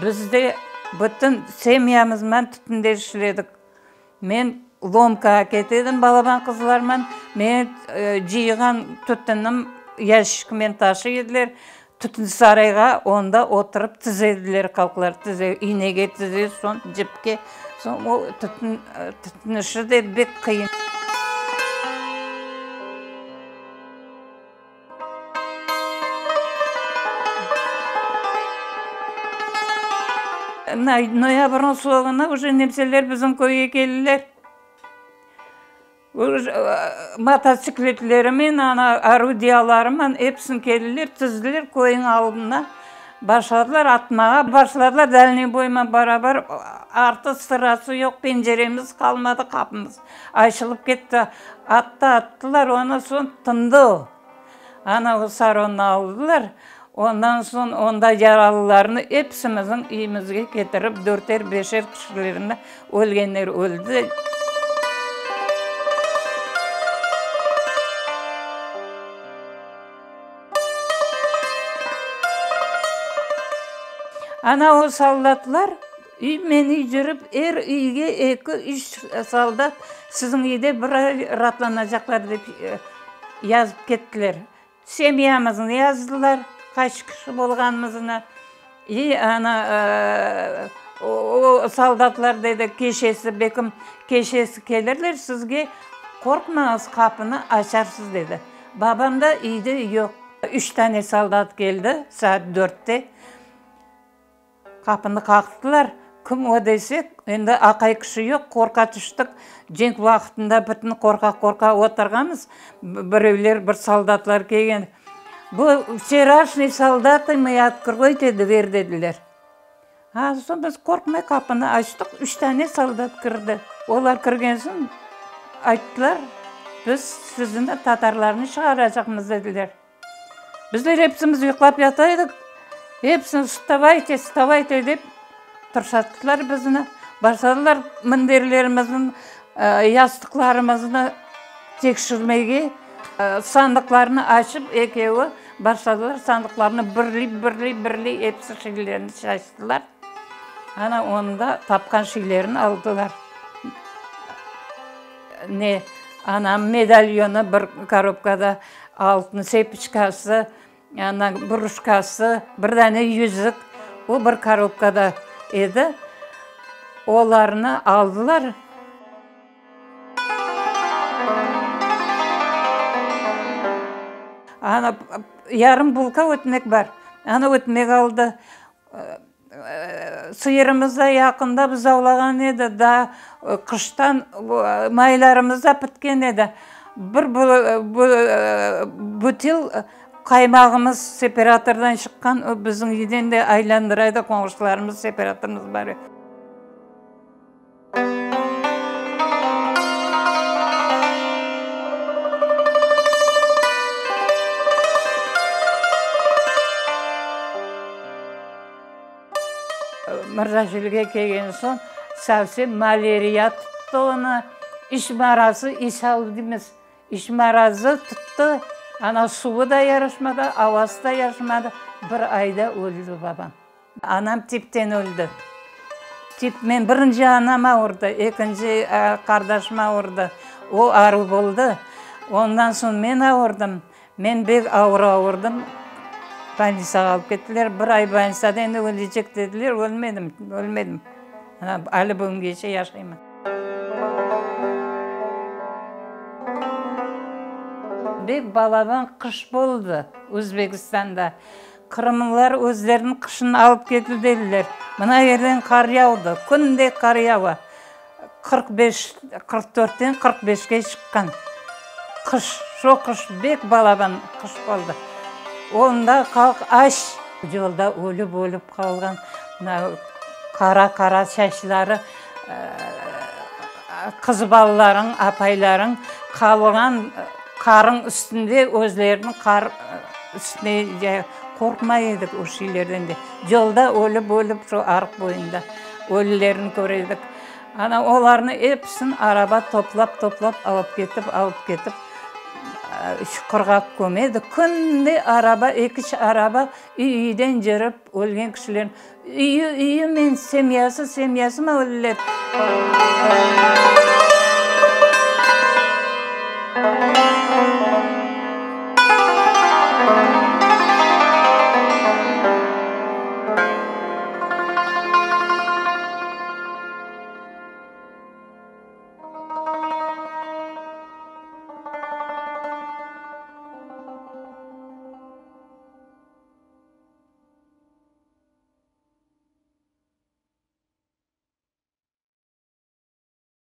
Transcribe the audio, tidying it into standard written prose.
Biz de bütün semyamızman tütünde işledik. Men lomkağa kete edim balaban qızlarman. Meni cıyğan tütünim yaşikmen taşıy ediler. Tütün sarayğa onda oturıp tize ediler qalqlar, tize, inege tize, soñ cipke, soñ o tütün, tütün işi de bek qıyın. Noyabrniñ soñuna uje nemseler bizim köyge keldiler. Mototsikletlerinen, ana, orudiyalarınen episini keldiler, tizdiler köyniñ aldına, başladılar atmağa, başladılar dalniy boyman barabar, artı sırası yoq, penceremiz qalmadı, qapımız açılıp ketti, attı, attılar, ondan soñ tındı o. Ana, o saronnı aldılar, ondan soñ onda yaralılarnı episimizniñ üyümizge ketirip, dörter, beşer kişilerni ölgenler öldi. Ana, o soldatlar üymen üy cürip, er üyge eki, üç soldat siziñ üyde bir ay raatlanacaqlar dep yazıp kettiler. Semyamıznı yazdılar, qaç kişi bolğanımıznı. İ ana, o soldatlar dedi, keşesi, bekim, keşesi kelirler sizge, qorqmañız, qapını açarsız, dedi. Babam da üyde yoq. Üç tane soldat keldi saat dörtte. Qapını qaqtılar. Kim o desek, endi aqay kişi yoq, qorqa tüştik. Cenk vaqtında bütün qorqa-qorqa oturğanmız. Birevler, bir soldatlar kelgen. Bu vçeraşniy soldatı mı, otkroyte dver dediler. Ha, soñ biz qorqmay qapını açtıq, üç tane soldat kirdi. Olar kirgen soñ ayttılar, biz sizni, tatarlarnı çıqaracaqmız dediler. Bizler epsimiz yuqlap yata edik. Epsini vstavayte, vstavayte dep tırşattılar bizni. Başladılar minderlerimizni, yastıqlarımıznı tekşirmege. Sandıqlarnı açıp ekevi başladılar sandıqlarnı birley, birley, birley episi şeylerini şaştılar. Ana onda tapqan şeylerini aldılar. Ne, anam medalyonı bir korobkada, altın sepiçkası, ana bruşkası, bir dane yüzük, o bir korobkada edi. Olarnı aldılar. Ana, yarım bulka ötmek bar. Ana ötmek aldı. Sıyırımız da yaqında buzavlağan edi, daa qıştan maylarımız da pitken edi. Bir butil qaymağımız separatordan çıqqan, o bizim üyden de aylandıra edi, qoñşularımız separatorımız bar edi. Mırzaşilge kelgen soñ совсем maleriya tuttı onı, iç marazı, isal deymiz, iç marazı tuttı, ana suvı da yaraşmadı, avası da yaraşmadı, bir ayda öldi babam. Anam tipten öldi. Tip, men birinci anam avurdı, ekinci qardaşım avurdı. O aruv boldı. Ondan soñ men avurdım. Men bek avur avurdım. Bolnitsağa alıp kettiler. Bir ay bolnitsada endi ölecek dediler. Ölmedim, ölmedim. Ali bugüngece yaşayman. Bek balaban qış boldı Özbekistanda. Qırımlılar özleriniñ qışını alıp ketti dediler. Mına yerden qar yağdı, künde qar yağa. 45, 44-ten 45-ke çıqqan qış, şo qış bek balaban qış boldı. Onda halq aç, yolda ölip-ölip qalğan, mına qara-qara saçları qız balalarıñ, apaylarıñ qalğan qarıñ üstünde özlerini qar üstüne qorqmay edik o şeylerden de. Yolda ölip-ölip şu arıq boyunda ölülerini köre edik. Ana olarnı episini araba toplap-toplap alıp ketip, alıp ketip. Çuqurğa kömedi. Künde araba, eki-üç araba üy-üyden cürip ölgen kişilerni, üyü-üyümen, semyası-semyasımen öldiler.